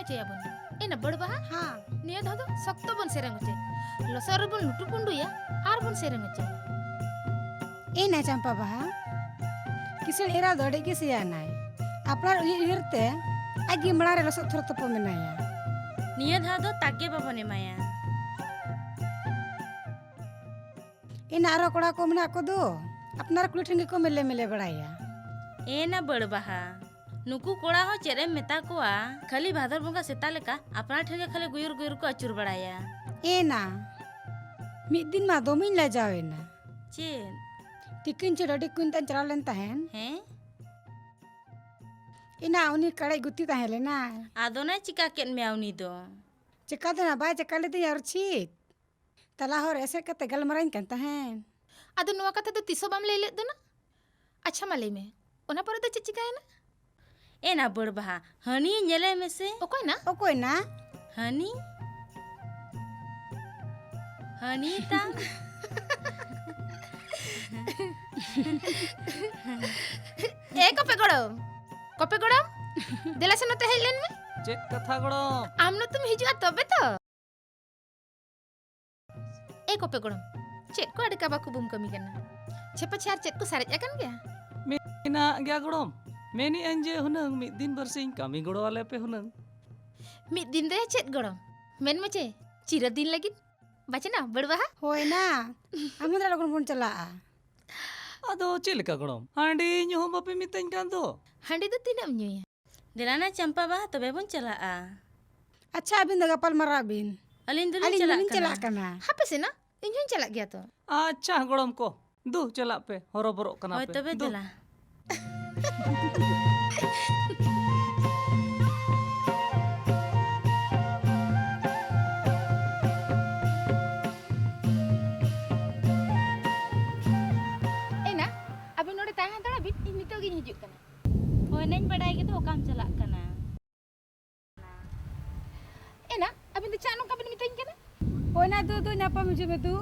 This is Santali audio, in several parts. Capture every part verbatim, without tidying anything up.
ᱪᱮᱫ ᱟᱵᱚᱱ? ᱮᱱᱟ ᱵᱟᱹᱲ ᱵᱟᱦᱟ? ᱦᱟᱸ᱾ ᱱᱤᱭᱟᱹ ᱫᱷᱟᱣ ᱫᱚ ᱥᱚᱠᱛᱚ ᱵᱚᱱ ᱥᱮᱨᱮᱧ ᱦᱚᱪᱚᱭᱟ᱾ ᱞᱚᱥᱚᱫ ᱨᱮᱵᱚᱱ ᱞᱩᱴᱩ ᱯᱩᱸᱰᱩᱭᱟ ᱟᱨ ᱵᱚᱱ ᱥᱮᱨᱮᱧ ᱦᱚᱪᱚᱭᱟ᱾ ᱮᱱᱟ ᱪᱟᱢᱯᱟ ᱵᱟᱦᱟ, ᱠᱤᱥᱟᱹᱬ ᱮᱨᱟ ᱫᱚ ᱟᱹᱰᱤ ᱜᱮ ᱥᱮᱭᱟᱱᱟᱭ᱾ ᱟᱯᱱᱟᱨ ᱩᱭᱦᱟᱹᱨ ᱩᱭᱦᱟᱹᱨ ᱛᱮ ᱟᱡ ᱜᱮ ᱢᱟᱲᱟᱝ ᱨᱮ ᱞᱚᱥᱚᱫ ᱛᱷᱚᱨ ᱛᱚᱯᱚ ᱢᱮᱱᱟᱭᱟ᱾ ᱱᱤᱭᱟᱹ ᱫᱷᱟᱣ ᱫᱚ ᱛᱟᱠ ᱜᱮ ᱵᱟᱵᱚᱱ ᱮᱢᱟᱭᱟ᱾ ᱮᱱᱟ ᱟᱨᱦᱚᱸ ᱠᱚᱲᱟ ᱠᱚ ᱢᱮᱱᱟᱜ ᱠᱚᱫᱚ, ᱟᱯᱱᱟᱨ ᱠᱩᱲᱤ ᱴᱷᱮᱱ ᱜᱮᱠᱚ ᱢᱮᱞᱮ ᱢᱮᱞᱮ ᱵᱟᱲᱟᱭᱟ᱾ ᱮᱱᱟ ᱵᱟᱹᱲ ᱵᱟᱦᱟ, ᱱᱩᱠᱩ ᱠᱚᱲᱟ ᱦᱚᱸ ᱪᱮᱫ ᱮᱢ ᱢᱮᱛᱟ ᱠᱚᱣᱟ, ᱠᱷᱟᱹᱞᱤ ᱵᱷᱟᱫᱚᱨ ᱵᱚᱸᱜᱟ ᱥᱮᱛᱟ ᱞᱮᱠᱟ ᱟᱯᱱᱟᱨ ᱴᱷᱮᱱ ᱜᱮ ᱠᱷᱟᱹᱞᱤ ᱜᱩᱭᱩᱨ ᱜᱩᱭᱩᱨ ᱠᱚ ᱟᱹᱪᱩᱨ ᱵᱟᱲᱟᱭᱟ᱾ ᱮᱱᱟ, ᱢᱤᱫ ᱫᱤᱱ ᱢᱟ ᱫᱚᱢᱮᱧ ᱞᱟᱡᱟᱣ ᱮᱱᱟ᱾ ᱪᱮᱫ? ᱛᱤᱠᱤᱱ ᱪᱷᱩ ᱰᱟᱹᱰᱤ ᱠᱩᱧ ᱛᱟᱧ ᱪᱟᱞᱟᱣ ᱞᱮᱱ ᱛᱟᱦᱮᱱ᱾ ᱦᱮᱸ? ᱮᱱᱟ ᱩᱱᱤ ᱠᱟᱲᱟᱡ ᱜᱩᱛᱤ ᱛᱟᱦᱮᱸ ᱞᱮᱱᱟ᱾ ᱟᱫᱚ ᱱᱟᱭ ᱪᱤᱠᱟ ᱠᱮᱫ ᱢᱮᱭᱟ ᱩᱱᱤ ᱫᱚ? ᱪᱤᱠᱟ ᱫᱚ ᱱᱟ ᱵᱟᱭ ᱪᱤᱠᱟ ᱞᱮᱫᱤᱧᱟ ᱟᱨ ᱪᱮᱫ? ᱛᱟᱞᱟ ᱦᱚᱨ ᱮᱥᱮᱫ ᱠᱟᱛᱮ ᱜᱟᱞᱢᱟᱨᱟᱣᱤᱧ ᱠᱟᱱ ᱛᱟᱦᱮᱸᱱ᱾ ᱟᱫᱚ ᱱᱚᱣᱟ ᱠᱟᱛᱷᱟ ᱫᱚ ᱛᱤᱥ ᱦᱚᱸ ᱵᱟᱢ ᱞᱟᱹᱭ ᱞᱮᱫ ᱫᱚ ᱱᱟ? ᱟᱪᱪᱷᱟ, ᱢᱟ ᱞᱟᱹᱭ ᱢᱮ, ᱚᱱᱟ ᱯᱚᱨᱮ ᱫᱚ ᱪᱮᱫ ᱪᱤᱠᱟᱭᱮᱱᱟ? ᱮ ᱱᱟ ᱵᱟᱹᱲ ᱵᱟᱦᱟ, ᱦᱟᱹᱱᱤ ᱧᱮᱞᱮ ᱢᱮᱥᱮ᱾ ᱚᱠᱚᱭ ᱱᱟ? ᱚᱠᱚᱭ ᱱᱟ? ᱦᱟᱹᱱᱤ, ᱦᱟᱹᱱᱤ ᱛᱟᱢ᱾ ᱮ ᱠᱚᱯᱮ ᱜᱚᱲᱚᱢ, ᱠᱚᱯᱮ ᱜᱚᱲᱚᱢ, ᱫᱮᱞᱟ ᱥᱮ ᱱᱚᱛᱮ ᱦᱮᱡ ᱞᱮᱱ ᱢᱮ᱾ ᱪᱮᱫ ᱠᱟᱛᱷᱟ ᱜᱚᱲᱚᱢ? ᱟᱢ ᱱᱚᱛᱮᱢ ᱦᱤᱡᱩᱜᱼᱟ ᱛᱚᱵᱮ ᱛᱚ᱾ ᱮ ᱠᱚᱯᱮ ᱜᱚᱲᱚᱢ, ᱪᱮᱫ ᱠᱚ ᱟᱹᱰᱤ ᱠᱟᱵᱟ ᱠᱩᱵᱩᱢ ᱠᱟᱹᱢᱤ ᱠᱟᱱᱟ? ᱪᱷᱮ ᱯᱟᱪᱷᱮ ᱟᱨ ᱪᱮᱫ ᱠᱚ ᱥᱟᱨᱮᱡ ᱟᱠᱟᱱ ᱜᱮᱭᱟ? ᱢᱮᱱᱟᱜ ᱜᱮᱭᱟ ᱜᱚᱲᱚᱢ, ᱢᱮᱱᱮᱫ ᱟᱹᱧ ᱡᱮ ᱦᱩᱱᱟᱹᱝ ᱢᱤᱫ ᱫᱤᱱ ᱵᱟᱨᱥᱤᱧ ᱠᱟᱹᱢᱤ ᱜᱚᱲᱚ ᱟᱞᱮ ᱯᱮ ᱦᱩᱱᱟᱹᱝ᱾ ᱢᱤᱫ ᱫᱤᱱ ᱨᱮ ᱪᱮᱫ ᱜᱚᱲᱚᱢ? ᱢᱮᱱ ᱢᱮ ᱪᱮ, ᱪᱤᱨᱚ ᱫᱤᱱ ᱞᱟᱹᱜᱤᱫ᱾ ᱵᱟᱪᱱᱟ, ᱵᱟᱹᱲ ᱵᱟᱦᱟ? ᱦᱳᱭ ᱱᱟ, ᱟᱢ ᱦᱚᱸ ᱫᱮᱞᱟ ᱞᱚᱜᱚᱱ ᱵᱚᱱ ᱪᱟᱞᱟᱜᱼᱟ᱾ ᱟᱫᱚ ᱪᱮᱫ ᱞᱮᱠᱟ ᱜᱚᱲᱚᱢ? ᱦᱟᱺᱰᱤ ᱧᱩ ᱦᱚᱸ ᱵᱟᱯᱮ ᱢᱤᱛᱟᱹᱧ ᱠᱟᱱ ᱫᱚ᱾ ᱦᱟᱺᱰᱤ ᱫᱚ ᱛᱤᱱᱟᱹᱜ ᱮᱢ ᱧᱩᱭᱟ? ᱫᱮᱞᱟ ᱱᱟ ᱪᱟᱢᱯᱟ ᱵᱟᱦᱟ, ᱛᱚᱵᱮ ᱵᱚᱱ ᱪᱟᱞᱟᱜᱼᱟ᱾ ᱟᱪᱪᱷᱟ, ᱟᱹᱵᱤᱱ ᱫᱚ ᱜᱟᱯᱟᱞ ᱢᱟᱨᱟᱣ ᱵᱤᱱ᱾ ᱟᱹᱞᱤᱧ ᱫᱚᱞᱤᱧ ᱟᱹᱞᱤᱧ ᱪᱟᱞᱟᱜ ᱫᱚᱞᱤᱧ ᱠᱟᱱᱟ᱾ ᱪᱟᱞᱟᱜ ᱠᱟᱱᱟ᱾ ᱦᱟᱯᱮ ᱥᱮ ᱱᱟ, ᱤᱧ ᱦᱚᱸᱧ ᱪᱟᱞᱟᱜ ᱜᱮᱭᱟ ᱛᱚ᱾ ᱟᱪᱪᱷᱟ ᱜᱚᱲᱚᱢ ᱠᱚ, ᱫᱩ ᱪᱟᱞᱟᱜ ᱯᱮ, ᱦᱚᱨᱚᱵᱚᱨᱚᱜ ᱠᱟᱱᱟ ᱦᱳᱭ ᱯᱮ᱾ ᱛᱚᱵᱮ ᱫᱩ᱾ ᱫᱮᱞᱟ᱾ ᱮᱱᱟ, ᱟᱹᱵᱤᱱ ᱱᱚᱰᱮ ᱛᱟᱦᱮᱸ ᱦᱟᱛᱟᱲᱚᱜ ᱵᱤᱱ, ᱤᱧ ᱱᱤᱛᱚᱜ ᱜᱤᱧ ᱦᱤᱡᱩᱜ ᱠᱟᱱᱟ᱾ ᱦᱳᱭ, ᱱᱟᱧ ᱵᱟᱰᱟᱭ ᱜᱮᱫᱚ ᱚᱠᱟᱢ ᱪᱟᱞᱟᱜ ᱠᱟᱱᱟ᱾ ᱮᱱᱟ, ᱟᱹᱵᱤᱱ ᱫᱚ ᱪᱮᱫ ᱱᱚᱝᱠᱟ ᱵᱤᱱ ᱢᱤᱛᱟᱹᱧ ᱠᱟᱱᱟ? ᱦᱳᱭ ᱱᱟ ᱫᱩ, ᱫᱩ, ᱧᱟᱯᱟᱢ ᱦᱤᱡᱩᱜ ᱢᱮ ᱫᱩ᱾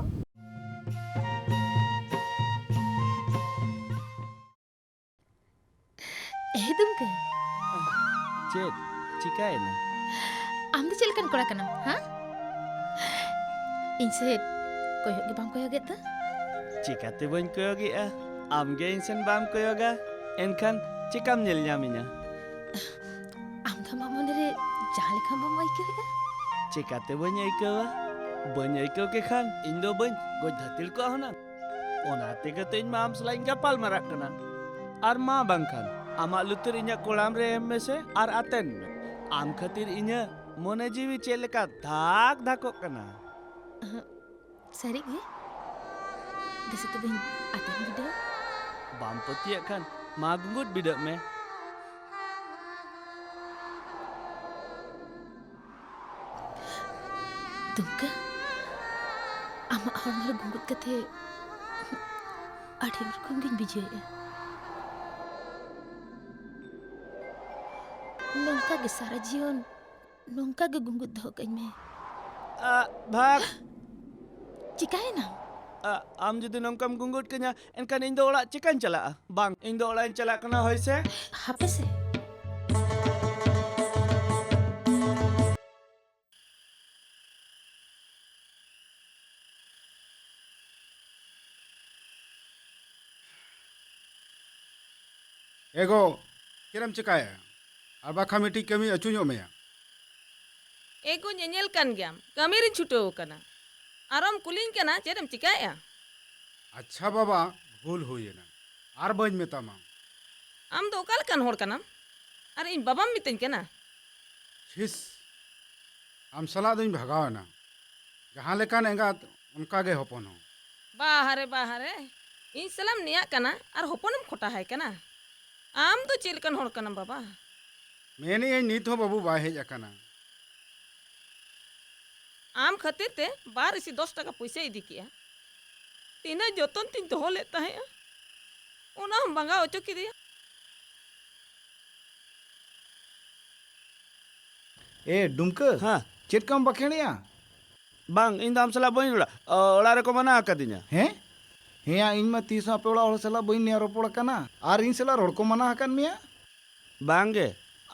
ᱮ ᱫᱩᱢᱠᱟᱹ᱾ ᱪᱮᱫ ᱪᱤᱠᱟᱹᱭᱮᱱᱟ? ᱠᱚᱲᱟ ᱠᱟᱱᱟᱢ, ᱦᱮᱸ? ᱤᱧ ᱥᱮᱫ ᱠᱚᱭᱚᱜ ᱜᱮ ᱵᱟᱢ ᱠᱚᱭᱚᱜᱮᱫ ᱫᱚ? ᱪᱮᱠᱟᱛᱮ ᱵᱟᱹᱧ ᱠᱚᱭᱚᱜᱮᱜᱼᱟ? ᱟᱢ ᱜᱮ ᱤᱧ ᱥᱮᱱ ᱵᱟᱢ ᱠᱚᱭᱚᱜᱟ, ᱮᱱᱠᱷᱟᱱ ᱪᱮᱠᱟᱢ ᱧᱮᱞ ᱧᱟᱢᱤᱧᱟ? ᱟᱢ ᱫᱚ ᱟᱢᱟᱜ ᱢᱚᱱᱮ ᱨᱮ ᱡᱟᱦᱟᱸ ᱞᱮᱠᱟ ᱵᱟᱢ ᱟᱹᱭᱠᱟᱹᱣᱮᱫᱼᱟ? ᱪᱮᱠᱟᱛᱮ ᱵᱟᱹᱧ ᱟᱹᱭᱠᱟᱹᱣᱟ? ᱵᱟᱹᱧ ᱟᱹᱭᱠᱟᱹᱣ ᱠᱮ ᱠᱷᱟᱱ ᱤᱧ ᱫᱚ ᱵᱟᱹᱧ ᱜᱚᱡ ᱫᱷᱟᱹᱛᱤᱞ ᱠᱚᱜᱼᱟ ᱦᱩᱱᱟᱹᱝ᱾ ᱚᱱᱟ ᱛᱮᱜᱮ ᱛᱚ ᱤᱧ ᱢᱟ ᱟᱢ ᱥᱟᱞᱟᱜ ᱤᱧ ᱜᱟᱯᱟᱞ ᱢᱟᱨᱟᱜ ᱠᱟᱱᱟ᱾ ᱟᱨ ᱢᱟ ᱵᱟᱝᱠᱷᱟᱱ ᱟᱢᱟᱜ ᱞᱩᱛᱩᱨ ᱤᱧᱟᱹᱜ ᱠᱚᱲᱟᱢ ᱨᱮ ᱮᱢ ᱢᱮᱥᱮ ᱟᱨ ᱟᱛᱮᱱ ᱢᱮ᱾ ᱟᱢ ᱠᱷᱟᱹᱛᱤᱨ ᱤᱧᱟᱹᱜ ᱢᱚᱱᱮ ᱡᱤᱣᱤ ᱪᱮᱫ ᱞᱮᱠᱟ ᱫᱷᱟᱠ ᱫᱷᱟᱠᱚᱜ ᱠᱟᱱᱟ᱾ ᱥᱟᱹᱨᱤ ᱜᱮ? ᱫᱮᱥᱮ ᱛᱚᱵᱮᱧ ᱟᱛᱮᱱ ᱵᱤᱰᱟᱹᱣᱟ᱾ ᱵᱟᱢ ᱯᱟᱹᱛᱭᱟᱹᱜ ᱠᱷᱟᱱ ᱢᱟ ᱜᱩᱸᱜᱩᱴ ᱵᱤᱰᱟᱹᱜ ᱢᱮ᱾ ᱫᱩᱢᱠᱟᱹ, ᱟᱢᱟᱜ ᱦᱚᱲᱢᱚ ᱨᱮ ᱜᱩᱸᱜᱩᱴ ᱠᱟᱛᱮ ᱟᱹᱰᱤ ᱩᱨᱜᱩᱢ ᱜᱤᱧ ᱵᱩᱡᱷᱟᱹᱣᱮᱫᱼᱟ᱾ ᱱᱚᱝᱠᱟ ᱜᱮ ᱥᱟᱨᱟ ᱡᱤᱭᱚᱱ ᱱᱚᱝᱠᱟ ᱜᱮ ᱜᱩᱸᱜᱩᱴ ᱫᱚᱦᱚ ᱠᱟᱹᱧ ᱢᱮ᱾ ᱟ, ᱵᱷᱟᱜᱽ! ᱪᱤᱠᱟᱭᱮᱱᱟᱢ? ᱟ, ᱟᱢ ᱡᱩᱫᱤ ᱱᱚᱝᱠᱟᱢ ᱜᱩᱸᱜᱩᱴ ᱠᱟᱹᱧᱟ, ᱮᱱᱠᱷᱟᱱ ᱤᱧ ᱫᱚ ᱚᱲᱟᱜ ᱪᱤᱠᱟᱹᱧ ᱪᱟᱞᱟᱜᱼᱟ? ᱵᱟᱝ, ᱤᱧ ᱫᱚ ᱚᱲᱟᱜ ᱤᱧ ᱪᱟᱞᱟᱜ ᱠᱟᱱᱟ, ᱦᱳᱭ ᱥᱮ? ᱦᱟᱯᱮ ᱥᱮ᱾ ᱮ ᱜᱚ, ᱪᱮᱫ ᱮᱢ ᱪᱮᱠᱟᱭᱮᱫᱼᱟ? ᱟᱨ ᱵᱟᱠᱷᱟᱱ ᱢᱤᱫᱴᱤᱡ ᱠᱟᱹᱢᱤ ᱟᱹᱪᱩ ᱧᱚᱜ ᱢᱮᱭᱟ᱾ ᱮ ᱜᱚ, ᱧᱮᱧᱮᱞ ᱠᱟᱱ ᱜᱮᱭᱟᱢ, ᱠᱟᱹᱢᱤ ᱨᱤᱧ ᱪᱷᱩᱴᱟᱹᱣ ᱟᱠᱟᱱᱟ᱾ ᱟᱨᱚᱢ ᱠᱩᱞᱤᱧ ᱠᱟᱱᱟ ᱪᱮᱫ ᱮᱢ ᱪᱮᱠᱟᱭᱮᱫᱼᱟ? ᱟᱪᱪᱷᱟ ᱵᱟᱵᱟ, ᱵᱷᱩᱞ ᱦᱩᱭᱮᱱᱟ, ᱟᱨ ᱵᱟᱹᱧ ᱢᱮᱛᱟᱢᱟ᱾ ᱟᱢ ᱫᱚ ᱚᱠᱟ ᱞᱮᱠᱟᱱ ᱦᱚᱲ ᱠᱟᱱᱟᱢ? ᱟᱨ ᱤᱧ ᱵᱟᱵᱟᱢ ᱢᱤᱛᱟᱹᱧ ᱠᱟᱱᱟ? ᱪᱷᱤᱥ, ᱟᱢ ᱥᱟᱞᱟᱜ ᱫᱚᱧ ᱵᱷᱟᱜᱟᱣ ᱮᱱᱟ᱾ ᱡᱟᱦᱟᱸ ᱞᱮᱠᱟᱱ ᱮᱸᱜᱟᱛ, ᱚᱱᱠᱟ ᱜᱮ ᱦᱚᱯᱚᱱ ᱦᱚᱸ᱾ ᱵᱟᱦᱟᱨᱮ, ᱵᱟᱦᱟᱨᱮ, ᱤᱧ ᱥᱟᱞᱟᱜ ᱮᱢ ᱱᱮᱭᱟᱜ ᱠᱟᱱᱟ ᱟᱨ ᱦᱚᱯᱚᱱᱮᱢ ᱠᱷᱚᱴᱟᱦᱟᱭ ᱠᱟᱱᱟ? ᱟᱢ ᱫᱚ ᱪᱮᱫ ᱞᱮᱠᱟᱱ ᱦᱚᱲ ᱠᱟᱱᱟᱢ ᱵᱟᱵᱟ? ᱢᱮᱱᱮᱜ ᱟᱹᱧ ᱱᱤᱛ ᱦᱚᱸ ᱵᱟᱹᱵᱩ ᱵᱟᱭ ᱦᱮᱡ ᱟᱠᱟᱱᱟ᱾ ᱟᱢ ᱠᱷᱟᱹᱛᱤᱨ ᱛᱮ ᱵᱟᱨ ᱤᱥᱤ ᱫᱚᱥ ᱴᱟᱠᱟ ᱯᱩᱭᱥᱟᱹ ᱤᱫᱤ ᱠᱮᱜᱼᱟ᱾ ᱛᱤᱱᱟᱹᱜ ᱡᱚᱛᱚᱱ ᱛᱤᱧ ᱫᱚᱦᱚ ᱞᱮᱫ ᱛᱟᱦᱮᱸᱜᱼᱟ, ᱚᱱᱟ ᱦᱚᱸ ᱵᱷᱟᱸᱜᱟᱣ ᱦᱚᱪᱚ ᱠᱮᱫᱮᱭᱟ᱾ ᱮ ᱰᱩᱢᱠᱟᱹ, ᱦᱮᱸ᱾ ᱪᱮᱫ ᱠᱚᱢ ᱵᱟᱠᱷᱮᱲᱮᱜᱼᱟ? ᱵᱟᱝ, ᱤᱧ ᱫᱚ ᱟᱢ ᱥᱟᱞᱟᱜ ᱵᱟᱹᱧ ᱨᱚᱲᱟ᱾ ᱚ, ᱚᱲᱟᱜ ᱨᱮᱠᱚ ᱢᱟᱱᱟ ᱟᱠᱟᱫᱤᱧᱟ᱾ ᱦᱮᱸ? ᱦᱮᱸᱭᱟ, ᱤᱧ ᱢᱟ ᱛᱤᱥ ᱦᱚᱸ ᱟᱯᱮ ᱚᱲᱟᱜ ᱦᱚᱲ ᱥᱟᱞᱟᱜ ᱵᱟᱹᱧ ᱱᱮᱭᱟᱣ ᱨᱚᱯᱚᱲ ᱟᱠᱟᱱᱟ᱾ ᱟᱨ ᱤᱧ ᱥᱟᱞᱟᱜ ᱨᱚᱲ ᱠᱚ ᱢᱟᱱᱟ ᱟᱠᱟᱫ ᱢᱮᱭᱟ? ᱵᱟᱝ ᱜᱮ,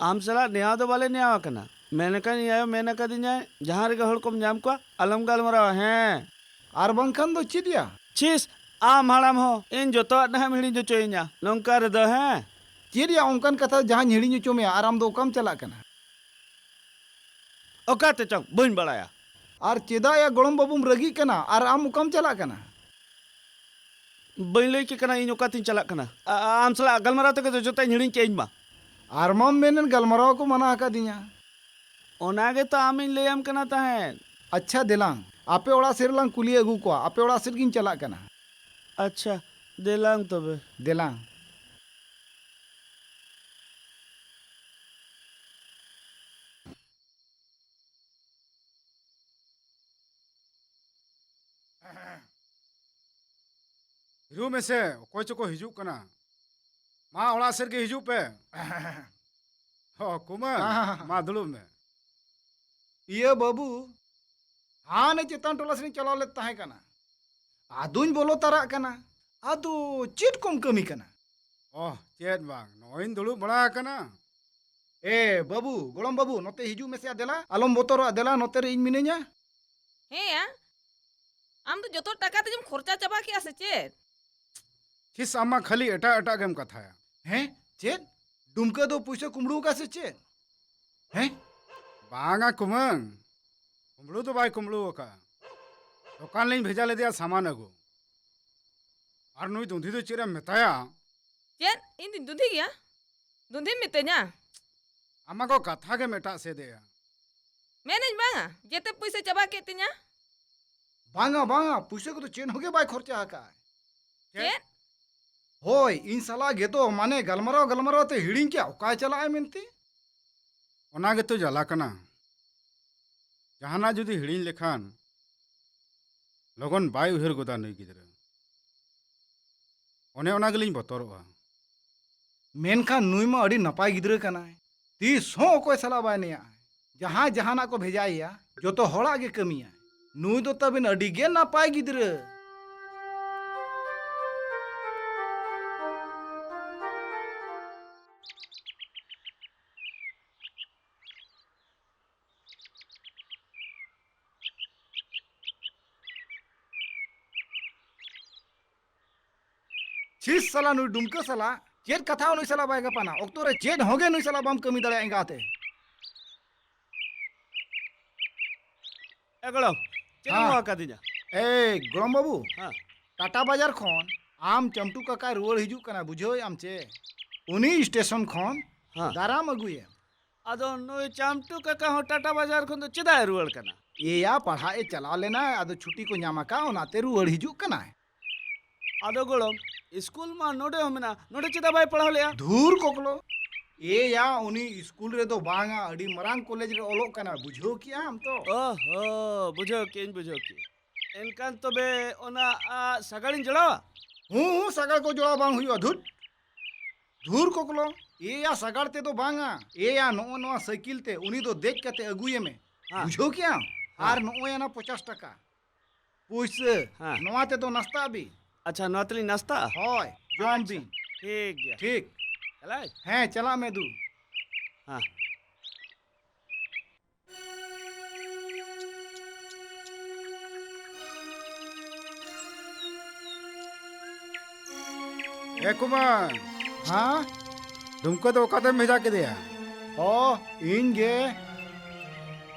ᱟᱢ ᱥᱟᱞᱟᱜ ᱱᱮᱭᱟᱣ ᱫᱚ ᱵᱟᱞᱮ ᱱᱮᱭᱟᱣ ᱟᱠᱟᱱᱟ᱾ ᱢᱮᱱ ᱟᱠᱟᱫ ᱤᱧ ᱟᱭᱳ, ᱢᱮᱱ ᱟᱠᱟᱫᱤᱧᱟᱭ, ᱡᱟᱦᱟᱸ ᱨᱮᱜᱮ ᱦᱚᱲ ᱠᱚᱢ ᱧᱟᱢ ᱠᱚᱣᱟ, ᱟᱞᱚᱢ ᱜᱟᱞᱢᱟᱨᱟᱣᱟ, ᱦᱮᱸ? ᱟᱨ ᱵᱟᱝᱠᱷᱟᱱ ᱫᱚ ᱪᱮᱫ ᱭᱟ? ᱪᱷᱤᱥ, ᱟᱢ ᱦᱟᱲᱟᱢ ᱦᱚᱸ ᱤᱧ ᱡᱚᱛᱚᱣᱟᱜ ᱱᱟᱦᱟᱜ ᱮᱢ ᱦᱤᱲᱤᱧ ᱦᱚᱪᱚᱭᱤᱧᱟ᱾ ᱱᱚᱝᱠᱟ ᱨᱮᱫᱚ, ᱦᱮᱸ? ᱪᱮᱫ ᱭᱟ ᱚᱱᱠᱟᱱ ᱠᱟᱛᱷᱟ ᱡᱟᱦᱟᱸᱧ ᱦᱤᱲᱤᱧ ᱦᱚᱪᱚ ᱢᱮᱭᱟ ᱟᱨ ᱟᱢ ᱫᱚ ᱚᱠᱟᱢ ᱪᱟᱞᱟᱜ ᱠᱟᱱᱟ? ᱚᱠᱟᱛᱮ ᱪᱚᱝ ᱵᱟᱹᱧ ᱵᱟᱲᱟᱭᱟ᱾ ᱟᱨ ᱪᱮᱫᱟᱜ ᱭᱟ ᱜᱚᱲᱚᱢ ᱵᱟᱹᱵᱩᱢ ᱨᱟᱹᱜᱤᱜ ᱠᱟᱱᱟ ᱟᱨ ᱟᱢ ᱚᱠᱟᱢ ᱪᱟᱞᱟᱜ ᱠᱟᱱᱟ? ᱵᱟᱹᱧ ᱞᱟᱹᱭ ᱠᱮ ᱠᱟᱱᱟ ᱤᱧ ᱚᱠᱟᱛᱤᱧ ᱪᱟᱞᱟᱜ ᱠᱟᱱᱟ᱾ ᱟ-, ᱟ-, ᱟᱢ ᱥᱟᱞᱟᱜ ᱜᱟᱞᱢᱟᱨᱟᱣ ᱛᱮᱜᱮ ᱛᱚ ᱡᱚᱛᱚᱧ ᱦᱤᱲᱤᱧ ᱠᱮᱜᱼᱟ ᱤᱧ ᱢᱟ᱾ ᱟᱨ ᱢᱟᱢ ᱢᱮᱱᱮᱫ ᱜᱟᱞᱢᱟᱨᱟᱣ ᱠᱚ ᱢᱟᱱᱟ ᱟᱠᱟᱫᱤᱧᱟ᱾ ᱚᱱᱟ ᱜᱮᱛᱚ ᱟᱢᱤᱧ ᱞᱟᱹᱭᱟᱢ ᱠᱟᱱᱟ ᱛᱟᱦᱮᱸᱫ᱾ ᱟᱪᱪᱷᱟ ᱫᱮᱞᱟᱝ, ᱟᱯᱮ ᱚᱲᱟᱜ ᱥᱮᱫ ᱨᱮᱞᱟᱝ ᱠᱩᱞᱤ ᱟᱹᱜᱩ ᱠᱚᱣᱟ, ᱟᱯᱮ ᱚᱲᱟᱜ ᱥᱮᱫ ᱜᱤᱧ ᱪᱟᱞᱟᱜ ᱠᱟᱱᱟ᱾ ᱟᱪᱪᱷᱟ, ᱫᱮᱞᱟᱝ ᱛᱚᱵᱮ᱾ ᱫᱮᱞᱟᱝ᱾ ᱦᱤᱨᱩ ᱢᱮᱥᱮ, ᱚᱠᱚᱭ ᱪᱚᱠᱚ ᱦᱤᱡᱩᱜ ᱠᱟᱱᱟ᱾ ᱢᱟ, ᱚᱲᱟᱜ ᱥᱮᱫ ᱜᱮ ᱦᱤᱡᱩᱜ ᱯᱮ᱾ ᱦᱚ, ᱠᱩᱢᱟᱹᱝ, ᱦᱮᱸ᱾ ᱢᱟ ᱫᱩᱲᱩᱵ ᱢᱮ᱾ ᱤᱭᱟᱹ ᱵᱟᱹᱵᱩ, ᱦᱟᱱᱮ ᱪᱮᱛᱟᱱ ᱴᱚᱞᱟ ᱥᱮᱫ ᱤᱧ ᱪᱟᱞᱟᱣ ᱞᱮᱫ ᱛᱟᱦᱮᱸ ᱠᱟᱱᱟ, ᱟᱫᱚᱧ ᱵᱚᱞᱚ ᱛᱟᱨᱟᱜ ᱠᱟᱱᱟ᱾ ᱟᱫᱚ ᱪᱮᱫ ᱠᱚᱢ ᱠᱟᱹᱢᱤ ᱠᱟᱱᱟ? ᱚᱦ, ᱪᱮᱫ ᱵᱟᱝ, ᱱᱚᱜᱼᱚᱭᱤᱧ ᱫᱩᱲᱩᱵ ᱵᱟᱲᱟ ᱟᱠᱟᱱᱟ᱾ ᱮ ᱵᱟᱹᱵᱩ, ᱜᱚᱲᱚᱢ ᱵᱟᱹᱵᱩ, ᱱᱚᱛᱮ ᱦᱤᱡᱩᱜ ᱢᱮᱥᱮ ᱫᱮᱞᱟ, ᱟᱞᱚᱢ ᱵᱚᱛᱚᱨᱚᱜᱼᱟ, ᱫᱮᱞᱟ, ᱱᱚᱛᱮ ᱨᱮ ᱤᱧ ᱢᱤᱱᱟᱹᱧᱟ᱾ ᱦᱮᱸ ᱭᱟ, ᱟᱢ ᱫᱚ ᱡᱚᱛᱚ ᱴᱟᱠᱟ ᱛᱮᱜᱮᱢ ᱠᱷᱚᱨᱪᱟ ᱪᱟᱵᱟ ᱠᱮᱜᱼᱟ ᱥᱮ ᱪᱮᱫ? ᱛᱤᱥ ᱟᱢ ᱢᱟ ᱠᱷᱟᱹᱞᱤ ᱮᱴᱟᱜ ᱮᱴᱟᱜ ᱜᱮᱢ ᱠᱟᱛᱷᱟᱭᱟ᱾ ᱦᱮᱸ? ᱪᱮᱫ? ᱰᱩᱢᱠᱟᱹ ᱫᱚ ᱯᱩᱭᱥᱟᱹ ᱠᱩᱢᱵᱽᱲᱩ ᱟᱠᱟᱫ ᱥᱮ ᱪᱮᱫ? ᱦᱮᱸ? ᱵᱟᱝᱟ ᱠᱩᱢᱟᱹᱝ, ᱠᱩᱢᱵᱽᱲᱩ ᱫᱚ ᱵᱟᱭ ᱠᱩᱢᱵᱽᱲᱩ ᱟᱠᱟᱫᱼᱟ᱾ ᱫᱚᱠᱟᱱ ᱞᱤᱧ ᱵᱷᱮᱡᱟ ᱞᱮᱫᱮᱭᱟ ᱥᱟᱢᱟᱱ ᱟᱹᱜᱩ᱾ ᱟᱨ ᱱᱩᱭ ᱫᱩᱸᱫᱷᱤ ᱫᱚ ᱪᱮᱫ ᱮᱢ ᱢᱮᱛᱟᱭᱟ? ᱪᱮᱫ? ᱤᱧ ᱫᱩᱧ ᱫᱩᱸᱫᱷᱤ ᱜᱮᱭᱟ? ᱫᱩᱸᱫᱷᱤᱢ ᱢᱤᱛᱟᱹᱧᱟ? ᱟᱢ ᱢᱟ ᱜᱚ ᱠᱟᱛᱷᱟ ᱜᱮᱢ ᱮᱴᱟᱜ ᱥᱮᱫ ᱮᱜᱼᱟ᱾ ᱢᱮᱱᱟᱹᱧ ᱵᱟᱝᱟ, ᱡᱮᱛᱮ ᱯᱩᱭᱥᱟᱹ ᱪᱟᱵᱟ ᱠᱮᱫ ᱛᱤᱧᱟ᱾ ᱵᱟᱝᱟ, ᱵᱟᱝᱟ, ᱯᱩᱭᱥᱟᱹ ᱠᱚᱫᱚ ᱪᱮᱫ ᱦᱚᱸ ᱜᱮ ᱵᱟᱭ ᱠᱷᱚᱨᱪᱟ ᱟᱠᱟᱫᱼᱟ᱾ ᱪᱮᱫ? ᱦᱳᱭ, ᱤᱧ ᱥᱟᱞᱟᱜ ᱜᱮᱫᱚ, ᱢᱟᱱᱮ, ᱜᱟᱞᱢᱟᱨᱟᱣ ᱜᱟᱞᱢᱟᱨᱟᱣ ᱛᱮ ᱦᱤᱲᱤᱧ ᱠᱮᱜᱼᱟ ᱚᱠᱟᱭ ᱪᱟᱞᱟᱜᱼᱟᱭ ᱢᱮᱱᱛᱮ᱾ ᱚᱱᱟ ᱜᱮᱛᱚ ᱡᱟᱞᱟ ᱠᱟᱱᱟ᱾ ᱡᱟᱦᱟᱱᱟᱜ ᱡᱩᱫᱤ ᱦᱤᱲᱤᱧ ᱞᱮᱠᱷᱟᱱ ᱞᱚᱜᱚᱱ ᱵᱟᱭ ᱩᱭᱦᱟᱹᱨ ᱜᱚᱫᱟ ᱱᱩᱭ ᱜᱤᱫᱽᱨᱟᱹ᱾ ᱚᱱᱮ ᱚᱱᱟ ᱜᱮᱞᱤᱧ ᱵᱚᱛᱚᱨᱚᱜᱼᱟ᱾ ᱢᱮᱱᱠᱷᱟᱱ ᱱᱩᱭ ᱢᱟ ᱟᱹᱰᱤ ᱱᱟᱯᱟᱭ ᱜᱤᱫᱽᱨᱟᱹ ᱠᱟᱱᱟᱭ, ᱛᱤᱥ ᱦᱚᱸ ᱚᱠᱚᱭ ᱥᱟᱞᱟᱜ ᱵᱟᱭ ᱱᱮᱭᱟᱜᱼᱟ᱾ ᱡᱟᱦᱟᱸᱭ ᱡᱟᱦᱟᱱᱟᱜ ᱠᱚ ᱵᱷᱮᱡᱟᱭᱮᱭᱟ, ᱡᱚᱛᱚ ᱦᱚᱲᱟᱜ ᱜᱮ ᱠᱟᱹᱢᱤᱭᱟᱭ᱾ ᱱᱩᱭ ᱫᱚ ᱛᱟᱵᱤᱱ ᱟᱹᱰᱤ ᱜᱮ ᱱᱟᱯᱟᱭ ᱜᱤᱫᱽᱨᱟᱹ᱾ ᱪᱷᱤᱥ ᱥᱟᱞᱟ, ᱱᱩᱭ ᱰᱩᱢᱠᱟᱹ ᱥᱟᱞᱟ, ᱪᱮᱫ ᱠᱟᱛᱷᱟ ᱦᱚᱸ ᱱᱩᱭ ᱥᱟᱞᱟ ᱵᱟᱭ ᱜᱟᱯᱟᱱᱟ? ᱚᱠᱛᱚ ᱨᱮ ᱪᱮᱫ ᱦᱚᱸ ᱜᱮ ᱱᱩᱭ ᱥᱟᱞᱟ ᱵᱟᱢ ᱠᱟᱹᱢᱤ ᱫᱟᱲᱮᱭᱟᱜᱼᱟ ᱮᱸᱜᱟᱛᱮ᱾ ᱮ ᱜᱚᱲᱚᱢ, ᱪᱮᱫ ᱮᱢ ᱦᱮᱸ᱾ ᱦᱚᱦᱚ ᱟᱠᱟᱫᱤᱧᱟ? ᱮᱭ ᱜᱚᱲᱚᱢ ᱵᱟᱹᱵᱩ, ᱦᱮᱸ᱾ ᱴᱟᱴᱟ ᱵᱟᱡᱟᱨ ᱠᱷᱚᱱ ᱟᱢ ᱪᱟᱢᱴᱩ ᱠᱟᱠᱟᱭ ᱨᱩᱣᱟᱹᱲ ᱦᱤᱡᱩᱜ ᱠᱟᱱᱟ, ᱵᱩᱡᱷᱟᱹᱣᱮᱫ ᱟᱢ ᱪᱮ? ᱩᱱᱤ ᱥᱴᱮᱥᱚᱱ ᱠᱷᱚᱱ ᱦᱮᱸ᱾ ᱫᱟᱨᱟᱢ ᱟᱹᱜᱩᱭᱮᱢ᱾ ᱟᱫᱚ ᱱᱩᱭ ᱪᱟᱢᱴᱩ ᱠᱟᱠᱟ ᱦᱚᱸ ᱴᱟᱴᱟ ᱵᱟᱡᱟᱨ ᱠᱷᱚᱱ ᱫᱚ ᱪᱮᱫᱟᱜ ᱮ ᱨᱩᱣᱟᱹᱲ ᱠᱟᱱᱟ? ᱮᱭᱟ, ᱯᱟᱲᱦᱟᱜ ᱮ ᱪᱟᱞᱟᱣ ᱞᱮᱱᱟ, ᱟᱫᱚ ᱪᱷᱩᱴᱤ ᱠᱚ ᱧᱟᱢ ᱟᱠᱟᱫ, ᱚᱱᱟᱛᱮ ᱨᱩᱣᱟᱹᱲ ᱦᱤᱡᱩᱜ ᱠᱟᱱᱟᱭ᱾ ᱟᱫᱚ ᱜᱚᱲᱚᱢ, ᱤᱥᱠᱩᱞ ᱢᱟ ᱱᱚᱰᱮ ᱦᱚᱸ ᱢᱮᱱᱟᱜᱼᱟ, ᱱᱚᱰᱮ ᱪᱮᱫᱟᱜ ᱵᱟᱭ ᱯᱟᱲᱦᱟᱣ ᱞᱮᱜᱼᱟ? ᱫᱷᱩᱨ ᱠᱚᱠᱞᱚ, ᱮᱭᱟ, ᱩᱱᱤ ᱤᱥᱠᱩᱞ ᱨᱮᱫᱚ ᱵᱟᱝᱟ, ᱟᱹᱰᱤ ᱢᱟᱨᱟᱝ ᱠᱚᱞᱮᱡᱽ ᱨᱮ ᱚᱞᱚᱜ ᱠᱟᱱᱟ, ᱵᱩᱡᱷᱟᱹᱣ ᱠᱮᱜᱼᱟᱢ ᱛᱚ? ᱚᱦᱚ, ᱵᱩᱡᱷᱟᱹᱣ ᱠᱮᱜᱼᱟᱹᱧ, ᱵᱩᱡᱷᱟᱹᱣ ᱠᱮᱜᱼᱟᱹᱧ᱾ ᱮᱱᱠᱷᱟᱱ ᱛᱚᱵᱮ ᱚᱱᱟ, ᱟ, ᱥᱟᱜᱟᱲᱤᱧ ᱡᱚᱲᱟᱣᱟ? ᱦᱩᱸ, ᱦᱩᱸ, ᱥᱟᱜᱟᱲ ᱠᱚ ᱡᱚᱲᱟᱣ ᱵᱟᱝ ᱦᱩᱭᱩᱜᱼᱟ, ᱫᱷᱩᱨ᱾ ᱫᱷᱩᱨ ᱠᱚᱠᱞᱚ, ᱮᱭᱟ, ᱥᱟᱜᱟᱲ ᱛᱮᱫᱚ ᱵᱟᱝᱟ, ᱮᱭᱟ, ᱱᱚᱜᱼᱚ ᱱᱚᱣᱟ ᱥᱟᱭᱠᱮᱞ ᱛᱮ ᱩᱱᱤ ᱫᱚ ᱫᱮᱡ ᱠᱟᱛᱮ ᱟᱹᱜᱩᱭᱮᱢᱮ, ᱦᱮᱸ᱾ ᱵᱩᱡᱷᱟᱹᱣ ᱠᱮᱜᱼᱟᱢ? ᱦᱮᱸ᱾ ᱟᱨ ᱱᱚᱜᱼᱚᱭ ᱟᱱᱟ ᱯᱚᱪᱟᱥ ᱴᱟᱠᱟ ᱯᱩᱭᱥᱟᱹ, ᱦᱮᱸ᱾ ᱱᱚᱣᱟ ᱛᱮᱫᱚ ᱱᱟᱥᱛᱟᱜ ᱵᱤᱱ᱾ ᱟᱪᱪᱷᱟ, ᱱᱚᱣᱟ ᱛᱮᱞᱤᱧ ᱱᱟᱥᱛᱟᱜᱼᱟ? ᱦᱳᱭ, ᱡᱚᱢ ᱟᱪᱪᱷᱟ, ᱵᱤᱱ᱾ ᱴᱷᱤᱠ ᱜᱮᱭᱟ᱾ ᱴᱷᱤᱠ᱾ ᱪᱟᱞᱟᱜ ᱟᱹᱧ? ᱦᱮᱸ, ᱪᱟᱞᱟᱜ ᱢᱮ ᱫᱩ᱾ ᱦᱮᱸ᱾ ᱮ ᱠᱩᱢᱟᱹᱝ! ᱦᱮᱸ? ᱰᱩᱢᱠᱟᱹ ᱫᱚ ᱚᱠᱟᱛᱮᱢ ᱵᱷᱮᱡᱟ ᱠᱮᱫᱮᱭᱟ? ᱚ, ᱤᱧ ᱜᱮ᱾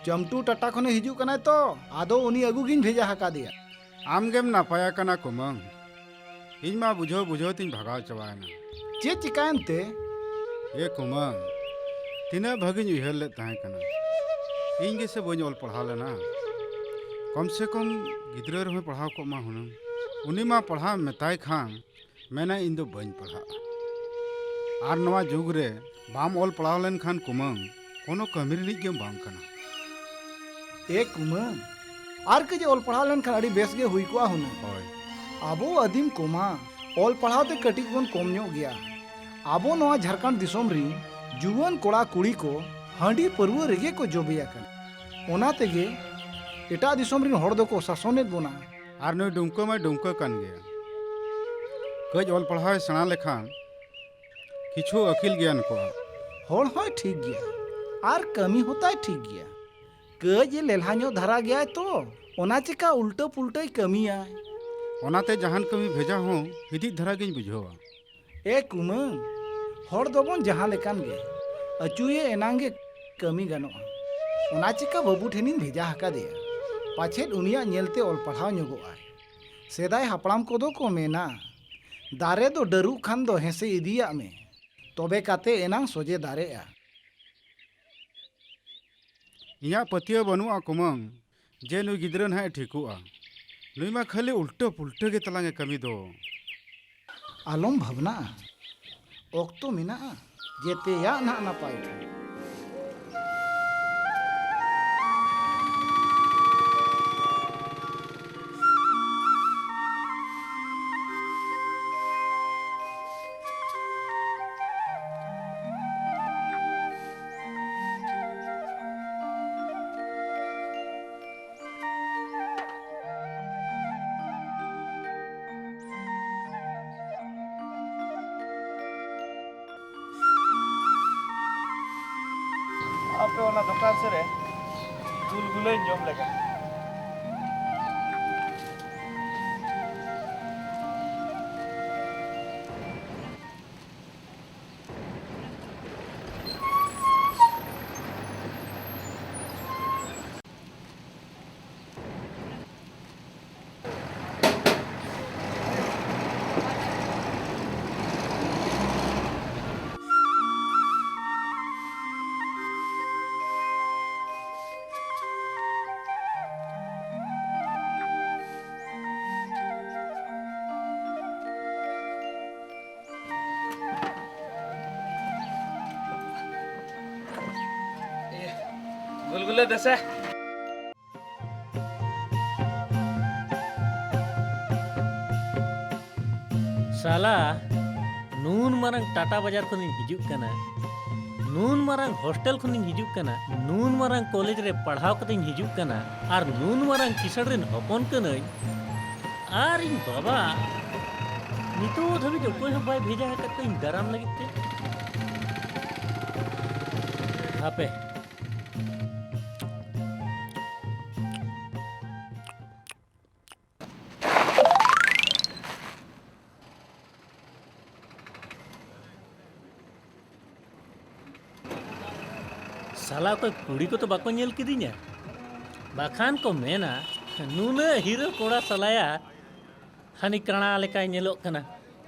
ᱪᱟᱢᱴᱩ ᱴᱟᱴᱟ ᱠᱷᱚᱱᱮ ᱦᱤᱡᱩᱜ ᱠᱟᱱᱟᱭ ᱛᱚ, ᱟᱫᱚ ᱩᱱᱤ ᱟᱹᱜᱩ ᱜᱤᱧ ᱵᱷᱮᱡᱟ ᱟᱠᱟᱫᱮᱭᱟ᱾ ᱟᱢ ᱜᱮᱢ ᱱᱟᱯᱟᱭ ᱟᱠᱟᱱᱟ ᱠᱩᱢᱟᱹᱝ᱾ ᱤᱧ ᱢᱟ ᱵᱩᱡᱷᱟᱹᱣ ᱵᱩᱡᱷᱟᱹᱣ ᱛᱤᱧ ᱵᱷᱟᱜᱟᱣ ᱪᱟᱵᱟᱭᱮᱱᱟ᱾ ᱪᱮᱫ ᱪᱤᱠᱟᱹᱭᱮᱱ ᱛᱮ? ᱮ ᱠᱩᱢᱟᱹᱝ, ᱛᱤᱱᱟᱹᱜ ᱵᱷᱟᱹᱜᱤᱧ ᱩᱭᱦᱟᱹᱨ ᱞᱮᱫ ᱛᱟᱦᱮᱸ ᱠᱟᱱᱟ᱾ ᱤᱧ ᱜᱮᱥᱮ ᱵᱟᱹᱧ ᱚᱞ ᱯᱟᱲᱦᱟᱣ ᱞᱮᱱᱟ᱾ ᱠᱚᱢ ᱥᱮ ᱠᱚᱢ ᱜᱤᱫᱽᱨᱟᱹ ᱨᱮᱦᱚᱸᱭ ᱯᱟᱲᱦᱟᱣ ᱠᱚᱜ ᱢᱟ ᱦᱩᱱᱟᱹᱝ᱾ ᱩᱱᱤ ᱢᱟ ᱯᱟᱲᱦᱟᱣ ᱮᱢ ᱢᱮᱛᱟᱭ ᱠᱷᱟᱱ ᱢᱮᱱᱟ, "ᱤᱧ ᱫᱚ ᱵᱟᱹᱧ ᱯᱟᱲᱦᱟᱜᱼᱟ᱾" ᱟᱨ ᱱᱚᱣᱟ ᱡᱩᱜᱽ ᱨᱮ ᱵᱟᱢ ᱚᱞ ᱯᱟᱲᱦᱟᱣ ᱞᱮᱱᱠᱷᱟᱱ ᱠᱩᱢᱟᱹᱝ, ᱠᱳᱱᱳ ᱠᱟᱹᱢᱤ ᱨᱤᱱᱤᱡ ᱜᱮᱢ ᱵᱟᱝ ᱠᱟᱱᱟ᱾ ᱮ ᱠᱩᱢᱟᱹᱝ, ᱟᱨ ᱠᱟᱹᱡ ᱚᱞ ᱯᱟᱲᱦᱟᱣ ᱞᱮᱱᱠᱷᱟᱱ ᱟᱹᱰᱤ ᱵᱮᱥ ᱜᱮ ᱦᱩᱭ ᱠᱚᱜᱼᱟ ᱦᱩᱱᱟᱹᱝ᱾ ᱦᱳᱭ᱾ ᱟᱵᱚ ᱟᱹᱫᱤᱢ ᱠᱚᱢᱟ ᱚᱞ ᱯᱟᱲᱦᱟᱣ ᱛᱮ ᱠᱟᱹᱴᱤᱡ ᱵᱚᱱ ᱠᱚᱢ ᱧᱚᱜ ᱜᱮᱭᱟ᱾ ᱟᱵᱚ ᱱᱚᱣᱟ ᱡᱷᱟᱲᱠᱷᱚᱸᱰ ᱫᱤᱥᱚᱢ ᱨᱤᱱ ᱡᱩᱣᱟᱹᱱ ᱠᱚᱲᱟ ᱠᱩᱲᱤ ᱠᱚ ᱦᱟᱺᱰᱤ ᱯᱟᱹᱨᱣᱟᱹ ᱨᱮᱜᱮ ᱠᱚ ᱡᱚᱵᱮ ᱟᱠᱟᱱᱟ᱾ ᱚᱱᱟ ᱛᱮᱜᱮ ᱮᱴᱟᱜ ᱫᱤᱥᱚᱢ ᱨᱤᱱ ᱦᱚᱲ ᱫᱚᱠᱚ ᱥᱟᱥᱚᱱᱮᱫ ᱵᱚᱱᱟ᱾ ᱟᱨ ᱱᱩᱭ ᱰᱩᱢᱠᱟᱹ ᱢᱟᱭ ᱰᱩᱢᱠᱟᱹ ᱠᱟᱱ ᱜᱮᱭᱟ᱾ ᱠᱟᱹᱡ ᱚᱞ ᱯᱟᱲᱦᱟᱣ ᱮ ᱥᱮᱬᱟ ᱞᱮᱠᱷᱟᱱ ᱠᱤᱪᱷᱩ ᱟᱹᱠᱤᱞ ᱜᱮᱭᱟᱱ ᱠᱚᱜᱼᱟ᱾ ᱦᱚᱲ ᱦᱚᱸᱭ ᱴᱷᱤᱠ ᱜᱮᱭᱟ, ᱟᱨ ᱠᱟᱹᱢᱤ ᱦᱚᱸᱛᱟᱭ ᱴᱷᱤᱠ ᱜᱮᱭᱟ᱾ ᱠᱟᱹᱡ ᱮ ᱞᱮᱞᱦᱟ ᱧᱚᱜ ᱫᱷᱟᱨᱟ ᱜᱮᱭᱟᱭ ᱛᱚ, ᱚᱱᱟ ᱪᱮᱠᱟ ᱩᱞᱴᱟᱹ ᱯᱩᱞᱴᱟᱹᱭ ᱠᱟᱹᱢᱤᱭᱟᱭ᱾ ᱚᱱᱟᱛᱮ ᱡᱟᱦᱟᱱ ᱠᱟᱹᱢᱤ ᱵᱷᱮᱡᱟ ᱦᱚᱸ ᱦᱤᱫᱤᱡ ᱫᱷᱟᱨᱟ ᱜᱤᱧ ᱵᱩᱡᱷᱟᱹᱣᱟ᱾ ᱮ ᱠᱩᱢᱟᱹᱝ, ᱦᱚᱲ ᱫᱚᱵᱚᱱ ᱡᱟᱦᱟᱸ ᱞᱮᱠᱟᱱ ᱜᱮ, ᱟᱹᱪᱩᱭᱮ ᱮᱱᱟᱝ ᱜᱮ ᱠᱟᱹᱢᱤ ᱜᱟᱱᱚᱜᱼᱟ᱾ ᱚᱱᱟ ᱪᱤᱠᱟᱹ ᱵᱟᱹᱵᱩ ᱴᱷᱮᱱᱤᱧ ᱵᱷᱮᱡᱟ ᱟᱠᱟᱫᱮᱭᱟ, ᱯᱟᱪᱷᱮᱫ ᱩᱱᱤᱭᱟᱜ ᱧᱮᱞᱛᱮ ᱚᱞ ᱯᱟᱲᱦᱟᱣ ᱧᱚᱜᱚᱜ ᱟᱭ᱾ ᱥᱮᱫᱟᱭ ᱦᱟᱯᱲᱟᱢ ᱠᱚᱫᱚ ᱠᱚ ᱢᱮᱱᱟ, ᱫᱟᱨᱮ ᱫᱚ ᱰᱟᱹᱨᱩᱜ ᱠᱷᱟᱱ ᱫᱚ ᱦᱮᱸᱥᱮ ᱤᱫᱤᱭᱟᱜ ᱢᱮ, ᱛᱚᱵᱮ ᱠᱟᱛᱮ ᱮᱱᱟᱝ ᱥᱚᱡᱮ ᱫᱟᱨᱮᱜᱼᱟ᱾ ᱤᱧᱟᱹᱜ ᱯᱟᱹᱛᱭᱟᱹᱣ ᱵᱟᱹᱱᱩᱜᱼᱟ ᱠᱩᱢᱟᱹᱝ, ᱡᱮ ᱱᱩᱭ ᱜᱤᱫᱽᱨᱟᱹ ᱱᱟᱦᱟᱜ ᱮ ᱴᱷᱤᱠᱚᱜᱼᱟ᱾ ᱱᱩᱭ ᱢᱟ ᱠᱷᱟᱹᱞᱤ ᱩᱞᱴᱟᱹ ᱯᱩᱞᱴᱟᱹ ᱜᱮ ᱛᱟᱞᱟᱝ ᱮ ᱠᱟᱹᱢᱤ ᱫᱚ᱾ ᱟᱞᱚᱢ ᱵᱷᱟᱵᱽᱱᱟᱜᱼᱟ, ᱚᱠᱛᱚ ᱢᱮᱱᱟᱜᱼᱟ, ᱡᱮᱛᱮᱭᱟᱜ ᱱᱟᱦᱟᱜ ᱱᱟᱯᱟᱭᱚᱜᱼᱟ᱾ ᱟᱯᱮ ᱚᱱᱟ ᱫᱚᱠᱟᱱ ᱥᱮᱫ ᱨᱮ ᱜᱩᱞᱜᱩᱞᱟᱹᱧ ᱡᱚᱢ ᱞᱮᱜᱟ᱾ ᱜᱩᱞᱜᱩᱞᱟᱹ ᱫᱮᱥᱮ᱾ ᱥᱟᱞᱟ, ᱱᱩᱱ ᱢᱟᱨᱟᱝ ᱴᱟᱴᱟ ᱵᱟᱡᱟᱨ ᱠᱷᱚᱱᱤᱧ ᱦᱤᱡᱩᱜ ᱠᱟᱱᱟ, ᱱᱩᱱ ᱢᱟᱨᱟᱝ ᱦᱳᱥᱴᱮᱞ ᱠᱷᱚᱱᱤᱧ ᱦᱤᱡᱩᱜ ᱠᱟᱱᱟ, ᱱᱩᱱ ᱢᱟᱨᱟᱝ ᱠᱚᱞᱮᱡᱽ ᱨᱮ ᱯᱟᱲᱦᱟᱣ ᱠᱟᱛᱮᱧ ᱦᱤᱡᱩᱜ ᱠᱟᱱᱟ, ᱟᱨ ᱱᱩᱱ ᱢᱟᱨᱟᱝ ᱠᱤᱥᱟᱹᱬ ᱨᱮᱱ ᱦᱚᱯᱚᱱ ᱠᱟᱹᱱᱟᱹᱧ, ᱟᱨ ᱤᱧ ᱵᱟᱵᱟ ᱱᱤᱛᱚᱜ ᱫᱷᱟᱹᱵᱤᱡ ᱚᱠᱚᱭ ᱦᱚᱸ ᱵᱟᱭ ᱵᱷᱮᱡᱟ ᱟᱠᱟᱫ ᱠᱚᱣᱟ ᱤᱧ ᱫᱟᱨᱟᱢ ᱞᱟᱹᱜᱤᱫ ᱛᱮ᱾ ᱦᱟᱯᱮ᱾ ᱥᱟᱞᱟ ᱚᱠᱚᱭ ᱠᱩᱲᱤ ᱠᱚ ᱛᱚ ᱵᱟᱠᱚ ᱧᱮᱞ ᱠᱤᱫᱤᱧᱟ᱾ ᱵᱟᱠᱷᱟᱱ ᱠᱚ ᱢᱮᱱᱟ, ᱱᱩᱱᱟᱹᱜ ᱦᱤᱨᱟᱹ ᱠᱚᱲᱟ ᱥᱟᱞᱟᱭᱟ, ᱦᱟᱹᱱᱤ ᱠᱟᱬᱟ ᱞᱮᱠᱟᱭ ᱧᱮᱞᱚᱜ ᱠᱟᱱᱟ,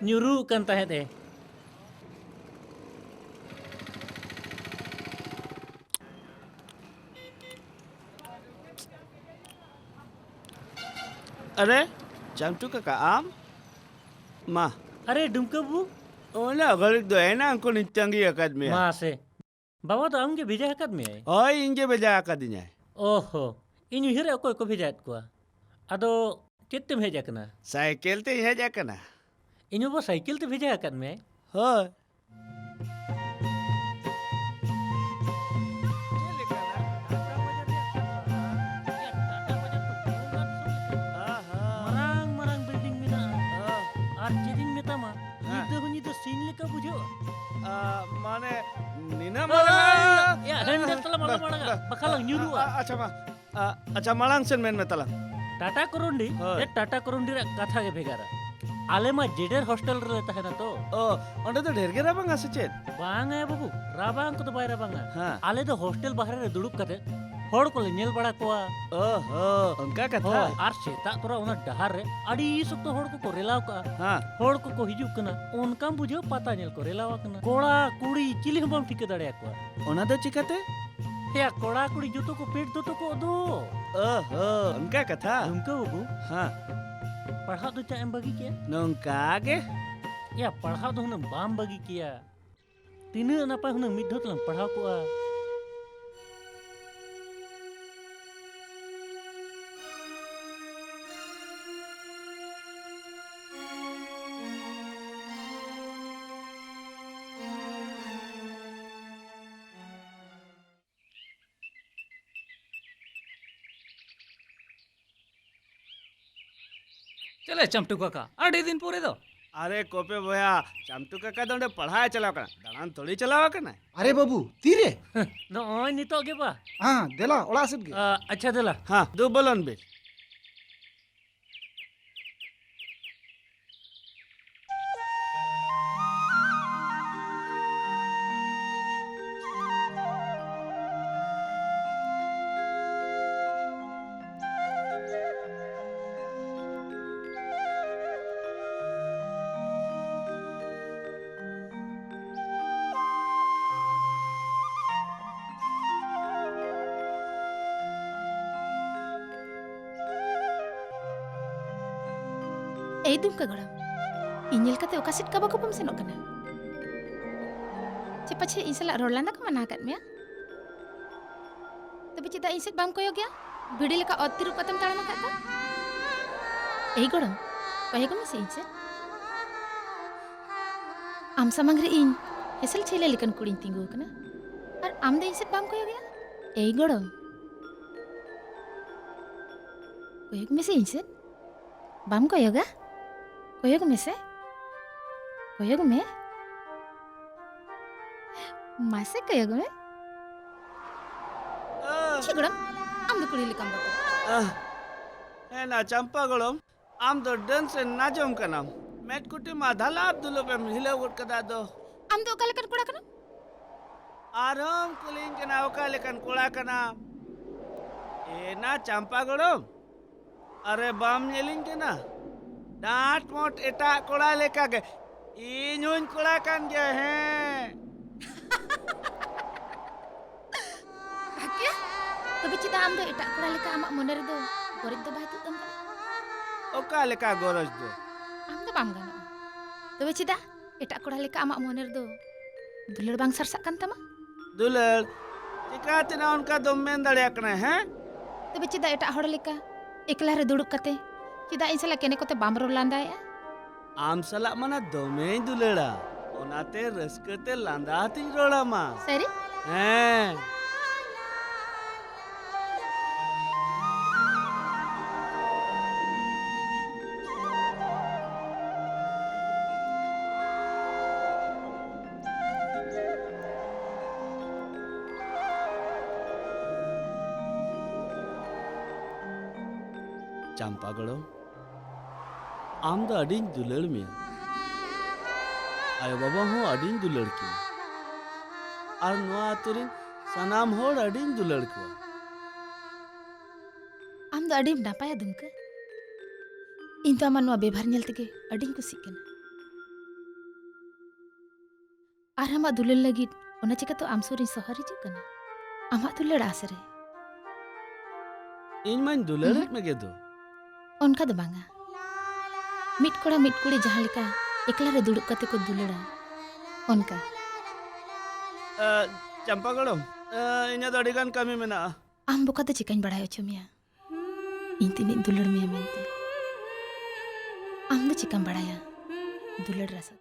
ᱧᱩᱨᱩᱜ ᱠᱟᱱ ᱛᱟᱦᱮᱸᱫ ᱮ᱾ ᱟᱨᱮ, ᱪᱟᱢᱴᱩ ᱠᱟᱠᱟ, ᱟᱢ? ᱢᱟ᱾ ᱟᱨᱮ, ᱰᱩᱢᱠᱟᱹ ᱵᱟᱹᱵᱩ᱾ ᱚᱱᱟ ᱜᱷᱟᱹᱲᱤᱠ ᱫᱚ ᱮᱱᱟᱝ ᱠᱷᱚᱱᱤᱧ ᱛᱟᱺᱜᱤ ᱟᱠᱟᱫ ᱢᱮᱭᱟ᱾ ᱢᱟ ᱥᱮ᱾ ᱵᱟᱵᱟ ᱫᱚ ᱟᱢ ᱜᱮ ᱵᱷᱮᱡᱟ ᱟᱠᱟᱫ ᱢᱮᱭᱟᱭ? ᱦᱳᱭ, ᱤᱧ ᱜᱮ ᱵᱷᱮᱡᱟ ᱟᱠᱟᱫᱤᱧᱟᱭ᱾ ᱚᱦᱚ, ᱤᱧ ᱩᱭᱦᱟᱹᱨᱮᱫ ᱚᱠᱚᱭ ᱠᱚ ᱵᱷᱮᱡᱟᱭᱮᱫ ᱠᱚᱣᱟ᱾ ᱟᱫᱚ ᱪᱮᱫ ᱛᱮᱢ ᱦᱮᱡ ᱟᱠᱟᱱᱟ? ᱥᱟᱭᱠᱮᱞ ᱛᱮᱧ ᱦᱮᱡ ᱟᱠᱟᱱᱟ᱾ ᱤᱧ ᱵᱟᱵᱟ ᱥᱟᱭᱠᱮᱞ ᱛᱮ ᱵᱷᱮᱡᱟ ᱟᱠᱟᱫ ᱢᱮᱭᱟᱭ? ᱦᱳᱭ᱾ ᱪᱮᱫ ᱞᱮᱠᱟᱱᱟ? ᱴᱟᱴᱟ ᱵᱟᱡᱟᱨ ᱨᱮᱭᱟᱜ ᱠᱟᱛᱷᱟ᱾ ᱮᱭᱟ, ᱴᱟᱴᱟ ᱵᱟᱡᱟᱨ ᱫᱚ ᱵᱚᱸᱜᱟ ᱫᱤᱥᱚᱢ ᱞᱮᱠᱟ᱾ ᱦᱮᱸ, ᱦᱮᱸ᱾ ᱢᱟᱨᱟᱝ ᱢᱟᱨᱟᱝ ᱵᱤᱞᱰᱤᱝ ᱢᱮᱱᱟᱜᱼᱟ᱾ ᱦᱮᱸ᱾ ᱟᱨ ᱪᱮᱫ ᱤᱧ ᱢᱮᱛᱟᱢᱟ, ᱦᱮᱸ᱾ ᱧᱤᱫᱟᱹ ᱦᱚᱸ ᱧᱤᱫᱟᱹ ᱥᱤᱧ ᱞᱮᱠᱟ ᱵᱩᱡᱷᱟᱹᱜᱼᱟ᱾ ᱟ, ᱢᱟᱱᱮ, ᱱᱤᱱᱟᱹᱜ ᱢᱟᱨᱟᱝ? ᱮᱭᱟ, ᱦᱮᱸ, ᱦᱮᱸ, ᱛᱟᱞᱟᱝ ᱢᱟ, ᱵᱟ-, ᱟᱞᱚᱢ ᱟᱲᱟᱜᱟ, ᱵᱟ-, ᱵᱟᱠᱷᱟᱱ ᱞᱟᱝ ᱧᱩᱨᱩᱜᱼᱟ᱾ ᱟ-, ᱟᱪᱪᱷᱟ, ᱢᱟ᱾ ᱟ, ᱟᱪᱪᱷᱟ, ᱢᱟᱲᱟᱝ ᱥᱮᱱ ᱢᱮᱱ ᱢᱮ ᱛᱟᱞᱟᱝ᱾ ᱴᱟᱴᱟ ᱠᱚᱨᱚᱱᱰᱤ, ᱦᱳᱭ᱾ ᱮ, ᱴᱟᱴᱟ ᱠᱚᱨᱚᱱᱰᱤ ᱨᱮᱭᱟᱜ ᱠᱟᱛᱷᱟ ᱜᱮ ᱵᱷᱮᱜᱟᱨᱟ᱾ ᱟᱞᱮ ᱢᱟ ᱡᱮᱰᱮᱨ ᱦᱳᱥᱴᱮᱞ ᱨᱮᱞᱮ ᱛᱟᱦᱮᱱᱟ ᱛᱚ᱾ ᱚ, ᱚᱸᱰᱮ ᱫᱚ ᱰᱷᱮᱨ ᱜᱮ ᱨᱟᱵᱟᱝᱟ ᱥᱮ ᱪᱮᱫ? ᱵᱟᱝᱟ ᱭᱟ ᱵᱟᱹᱵᱩ, ᱨᱟᱵᱟᱝ ᱠᱚᱫᱚ ᱵᱟᱭ ᱨᱟᱵᱟᱝᱟ᱾ ᱦᱮᱸ᱾ ᱟᱞᱮ ᱫᱚ ᱦᱳᱥᱴᱮᱞ ᱵᱟᱦᱨᱮ ᱨᱮ ᱫᱩᱲᱩᱵ ᱠᱟᱛᱮ ᱦᱚᱲ ᱠᱚᱞᱮ ᱧᱮᱞ ᱵᱟᱲᱟ ᱠᱚᱣᱟ᱾ ᱚ ᱦᱚ, ᱚᱱᱠᱟ ᱠᱟᱛᱷᱟ? ᱦᱳᱭ, ᱟᱨ ᱥᱮᱛᱟᱜ ᱛᱚᱨᱟ ᱚᱱᱟ ᱰᱟᱦᱟᱨ ᱨᱮ ᱟᱹᱰᱤ ᱥᱚᱠᱛᱚ ᱦᱚᱲ ᱠᱚᱠᱚ ᱨᱮᱞᱟᱣ ᱠᱟᱜᱼᱟ᱾ ᱦᱮᱸ᱾ ᱦᱚᱲ ᱠᱚᱠᱚ ᱦᱤᱡᱩᱜ ᱠᱟᱱᱟ, ᱚᱱᱠᱟᱢ ᱵᱩᱡᱷᱟᱹᱣ ᱯᱟᱛᱟ ᱧᱮᱞ ᱠᱚ ᱨᱮᱞᱟᱣ ᱟᱠᱟᱱᱟ᱾ ᱠᱚᱲᱟ, ᱠᱩᱲᱤ, ᱪᱤᱞᱤ ᱦᱚᱸ ᱵᱟᱢ ᱴᱷᱤᱠᱟᱹ ᱫᱟᱲᱮᱭᱟᱠᱚᱣᱟ᱾ ᱚᱱᱟ ᱫᱚ ᱪᱤᱠᱟᱹᱛᱮ? ᱭᱟ, ᱠᱚᱲᱟ ᱠᱩᱲᱤ ᱡᱚᱛᱚ ᱠᱚ ᱯᱮᱴ ᱫᱚᱛᱚ ᱠᱚ ᱩᱫᱩᱜ᱾ ᱚ ᱦᱚ, ᱚᱱᱠᱟ ᱠᱟᱛᱷᱟ? ᱰᱩᱢᱠᱟᱹ ᱵᱟᱹᱵᱩ᱾ ᱦᱮᱸ᱾ ᱯᱟᱲᱦᱟᱜ ᱫᱚ ᱪᱟᱜ ᱮᱢ ᱵᱟᱹᱜᱤ ᱠᱮᱫ? ᱱᱚᱝᱠᱟ ᱜᱮ᱾ ᱭᱟ, ᱯᱟᱲᱦᱟᱜ ᱫᱚ ᱦᱩᱱᱟᱹᱝ ᱵᱟᱢ ᱵᱟᱹᱜᱤ ᱠᱮᱭᱟ᱾ ᱛᱤᱱᱟᱹᱜ ᱱᱟᱯᱟᱭ ᱦᱩᱱᱟᱹᱝ ᱢᱤᱫ ᱫᱷᱟᱣ ᱛᱮᱞᱟᱝ ᱯᱟᱲᱦᱟᱣ ᱠᱚᱜᱼᱟ᱾ ᱪᱮᱞᱮ ᱪᱟᱢᱴᱩ ᱠᱟᱠᱟ, ᱟᱹᱰᱤ ᱫᱤᱱ ᱯᱚᱨᱮ ᱫᱚ? ᱟᱨᱮ ᱠᱚᱯᱮ ᱵᱚᱭᱦᱟ, ᱪᱟᱢᱴᱩ ᱠᱟᱠᱟ ᱫᱚ ᱚᱸᱰᱮ ᱯᱟᱲᱦᱟᱣ ᱮ ᱪᱟᱞᱟᱣ ᱠᱟᱱᱟ, ᱫᱟᱬᱟᱱ ᱛᱷᱚᱲᱤ ᱪᱟᱞᱟᱣ ᱠᱟᱱᱟᱭ᱾ ᱟᱨᱮ ᱵᱟᱹᱵᱩ, ᱛᱤᱨᱮ? ᱱᱚᱜᱼᱚᱭ ᱱᱤᱛᱚᱜ ᱜᱮ ᱵᱟ᱾ ᱦᱮᱸ, ᱫᱮᱞᱟ ᱚᱲᱟᱜ ᱥᱮᱫ ᱜᱮ᱾ ᱟ, ᱟᱪᱪᱷᱟ, ᱫᱮᱞᱟ᱾ ᱦᱮᱸ, ᱫᱩ ᱵᱚᱞᱚᱱ ᱵᱤᱱ᱾ ᱮᱭ ᱫᱩᱢᱠᱟᱹ ᱜᱚᱲᱚᱢ, ᱤᱧ ᱧᱮᱞ ᱠᱟᱛᱮ ᱚᱠᱟ ᱥᱮᱫ ᱠᱟᱵᱟ ᱠᱚᱵᱟᱢ ᱥᱮᱱᱚᱜ ᱠᱟᱱᱟ? ᱪᱮ ᱯᱟᱪᱷᱮ ᱤᱧ ᱥᱟᱞᱟᱜ ᱨᱚᱲ ᱞᱟᱸᱫᱟ ᱠᱚ ᱢᱟᱱᱟ ᱟᱠᱟᱫ ᱢᱮᱭᱟ? ᱛᱚᱵᱮ ᱪᱮᱫᱟᱜ ᱤᱧ ᱥᱮᱫ ᱵᱟᱢ ᱠᱚᱭᱚᱜᱮᱜᱼᱟ? ᱵᱷᱤᱰᱤ ᱞᱮᱠᱟ ᱚᱛ ᱛᱤᱨᱩᱵ ᱠᱟᱛᱮᱢ ᱛᱟᱲᱟᱢ ᱟᱠᱟᱫ ᱫᱚ? ᱮᱭ ᱜᱚᱲᱚᱢ, ᱠᱚᱭᱚᱜ ᱢᱮ ᱥᱮ ᱤᱧ ᱥᱮᱫ᱾ ᱟᱢ ᱥᱟᱢᱟᱝ ᱨᱮ ᱤᱧ ᱦᱮᱸᱥᱮᱞ ᱪᱮᱞᱮ ᱞᱮᱠᱟᱱ ᱠᱩᱲᱤᱧ ᱛᱤᱸᱜᱩ ᱟᱠᱟᱱᱟ, ᱟᱨ ᱟᱢ ᱫᱚ ᱤᱧ ᱥᱮᱫ ᱵᱟᱢ ᱠᱚᱭᱚᱜᱮᱜᱼᱟ? ᱮᱭ ᱜᱚᱲᱚᱢ, ᱠᱚᱭᱚᱜ ᱢᱮ ᱥᱮ ᱤᱧ ᱥᱮᱫ᱾ ᱵᱟᱢ ᱠᱚᱭᱚᱜᱟ? ᱠᱚᱭᱚᱜ ᱢᱮᱥᱮ, ᱠᱚᱭᱚᱜ ᱢᱮ, ᱢᱟᱥᱮ ᱠᱚᱭᱚᱜ ᱢᱮ᱾ ᱟᱦ᱾ ᱪᱷᱤ ᱜᱚᱲᱚᱢ, ᱟᱢ ᱫᱚ ᱠᱩᱲᱤ ᱞᱮᱠᱟᱢ ᱵᱚᱛᱚᱨ᱾ ᱟᱦ᱾ ᱦᱮᱸ ᱱᱟ ᱪᱟᱢᱯᱟ ᱜᱚᱲᱚᱢ, ᱟᱢ ᱫᱚ ᱰᱟᱹᱱ ᱥᱮ ᱱᱟᱡᱚᱢ ᱠᱟᱱᱟᱢ? ᱢᱮᱫ ᱠᱩᱴᱤ ᱢᱟ ᱫᱷᱟᱞᱟᱯ ᱫᱩᱞᱩᱯ ᱮᱢ ᱦᱤᱞᱟᱹᱣ ᱜᱚᱫ ᱠᱟᱫᱟ ᱫᱚ᱾ ᱟᱢ ᱫᱚ ᱚᱠᱟ ᱞᱮᱠᱟᱱ ᱠᱚᱲᱟ ᱠᱟᱱᱟᱢ? ᱟᱨᱦᱚᱸᱢ ᱠᱩᱞᱤᱧ ᱠᱟᱱᱟ ᱚᱠᱟ ᱞᱮᱠᱟᱱ ᱠᱚᱲᱟ ᱠᱟᱱᱟᱢ? ᱮ ᱱᱟ ᱪᱟᱢᱯᱟ ᱜᱚᱲᱚᱢ, ᱟᱨᱮ ᱵᱟᱢ ᱧᱮᱞᱤᱧ ᱠᱟᱱᱟ? ᱰᱟᱸᱴ ᱢᱚᱴ ᱮᱴᱟᱜ ᱠᱚᱲᱟ ᱞᱮᱠᱟᱜᱮ ᱤᱧ ᱦᱚᱸᱧ ᱠᱚᱲᱟ ᱠᱟᱱ ᱜᱮᱭᱟ, ᱦᱮᱸ᱾ ᱵᱷᱟᱜᱽᱭᱟ, ᱛᱚᱵᱮ ᱪᱮᱫᱟᱜ ᱟᱢ ᱫᱚ ᱮᱴᱟᱜ ᱠᱚᱲᱟ ᱞᱮᱠᱟ ᱟᱢᱟᱜ ᱢᱚᱱᱮ ᱨᱮᱫᱚ ᱜᱚᱨᱚᱡᱽ ᱫᱚ ᱵᱟᱭ ᱛᱩᱫ ᱛᱟᱢ ᱠᱟᱱᱟ? ᱚᱠᱟ ᱞᱮᱠᱟ ᱜᱚᱨᱚᱡᱽ ᱫᱚ? ᱟᱢ ᱫᱚ ᱵᱟᱢ ᱜᱟᱱᱚᱜᱼᱟ᱾ ᱛᱚᱵᱮ ᱪᱮᱫᱟᱜ ᱮᱴᱟᱜ ᱠᱚᱲᱟ ᱞᱮᱠᱟ ᱟᱢᱟᱜ ᱢᱚᱱᱮ ᱨᱮᱫᱚ ᱫᱩᱞᱟᱹᱲ ᱵᱟᱝ ᱥᱟᱨᱥᱟᱜ ᱠᱟᱱ ᱛᱟᱢᱟ? ᱫᱩᱞᱟᱹᱲ? ᱪᱤᱠᱟᱹᱛᱮ ᱱᱟ ᱚᱱᱠᱟ ᱫᱚᱢ ᱢᱮᱱ ᱫᱟᱲᱮᱭᱟᱜ ᱠᱟᱱᱟ, ᱦᱮᱸ? ᱛᱚᱵᱮ ᱪᱮᱫᱟᱜ ᱮᱴᱟᱜ ᱦᱚᱲ ᱞᱮᱠᱟ ᱮᱠᱞᱟ ᱨᱮ ᱫᱩᱲᱩᱵ ᱠᱟᱛᱮ ᱪᱮᱫᱟᱜ ᱤᱧ ᱥᱟᱞᱟᱜ ᱠᱮᱱᱮ ᱠᱚᱛᱮ ᱵᱟᱢ ᱨᱚᱲ ᱞᱟᱸᱫᱟᱭᱮᱜᱼᱟ? ᱟᱢ ᱥᱟᱞᱟᱜ ᱢᱟ ᱱᱟ ᱫᱚᱢᱮᱧ ᱫᱩᱞᱟᱹᱲᱟ, ᱚᱱᱟᱛᱮ ᱨᱟᱹᱥᱠᱟᱹ ᱛᱮ ᱞᱟᱸᱫᱟ ᱟᱛᱤᱧ ᱨᱚᱲ ᱟᱢᱟ᱾ ᱥᱟᱹᱨᱤ? ᱦᱮᱸ᱾ ᱪᱟᱢᱯᱟ ᱜᱚᱲᱚᱢ, ᱟᱢ ᱫᱚ ᱟᱹᱰᱤᱧ ᱫᱩᱞᱟᱹᱲ ᱢᱮᱭᱟ᱾ ᱟᱭᱳ ᱵᱟᱵᱟ ᱦᱚᱸ ᱟᱹᱰᱤᱧ ᱫᱩᱞᱟᱹᱲ ᱠᱤᱱᱟ᱾ ᱟᱨ ᱱᱚᱣᱟ ᱟᱛᱳ ᱨᱤᱱ ᱥᱟᱱᱟᱢ ᱦᱚᱲ ᱟᱹᱰᱤᱧ ᱫᱩᱞᱟᱹᱲ ᱠᱚᱣᱟ᱾ ᱟᱢ ᱫᱚ ᱟᱹᱰᱤᱢ ᱱᱟᱯᱟᱭᱟ ᱫᱩᱢᱠᱟᱹ᱾ ᱤᱧ ᱫᱚ ᱟᱢᱟᱜ ᱱᱚᱣᱟ ᱵᱮᱵᱷᱟᱨ ᱧᱮᱞ ᱛᱮᱜᱮ ᱟᱹᱰᱤᱧ ᱠᱩᱥᱤᱜ ᱠᱟᱱᱟ᱾ ᱟᱨ ᱟᱢᱟᱜ ᱫᱩᱞᱟᱹᱲ ᱞᱟᱹᱜᱤᱫ ᱚᱱᱟ ᱪᱤᱠᱟᱹᱛᱮ ᱟᱢ ᱥᱩᱨ ᱤᱧ ᱥᱚᱦᱚᱨ ᱦᱤᱡᱩᱜ ᱠᱟᱱᱟ, ᱟᱢᱟᱜ ᱫᱩᱞᱟᱹᱲ ᱟᱥ ᱨᱮ᱾ ᱤᱧ ᱢᱟᱧ ᱫᱩᱞᱟᱹᱲᱮᱫ ᱩᱦᱩᱸ᱾ ᱢᱮᱜᱮ ᱫᱚ᱾ ᱚᱱᱠᱟ ᱫᱚ ᱵᱟᱝᱟ᱾ ᱢᱤᱫ ᱠᱚᱲᱟ ᱢᱤᱫ ᱠᱩᱲᱤ ᱡᱟᱦᱟᱸ ᱞᱮᱠᱟ ᱮᱠᱞᱟ ᱨᱮ ᱫᱩᱲᱩᱵ ᱠᱟᱛᱮ ᱠᱚ ᱫᱩᱞᱟᱹᱲᱟ, ᱚᱱᱠᱟ᱾ ᱮ, ᱪᱟᱢᱯᱟ ᱜᱚᱲᱚᱢ, ᱮ, ᱤᱧᱟᱹᱜ ᱫᱚ ᱟᱹᱰᱤ ᱜᱟᱱ ᱠᱟᱹᱢᱤ ᱢᱮᱱᱟᱜᱼᱟ᱾ ᱟᱢ ᱵᱚᱠᱟ ᱫᱚ ᱪᱤᱠᱟᱹᱧ ᱵᱟᱲᱟᱭ ᱦᱚᱪᱚ ᱢᱮᱭᱟ ᱤᱧ ᱛᱤᱱᱟᱹᱜ ᱤᱧ ᱫᱩᱞᱟᱹᱲ ᱢᱮᱭᱟ ᱢᱮᱱᱛᱮ? ᱟᱢ ᱫᱚ ᱪᱤᱠᱟᱹᱢ ᱵᱟᱲᱟᱭᱟ ᱫᱩᱞᱟᱹᱲ ᱨᱟᱥᱟ?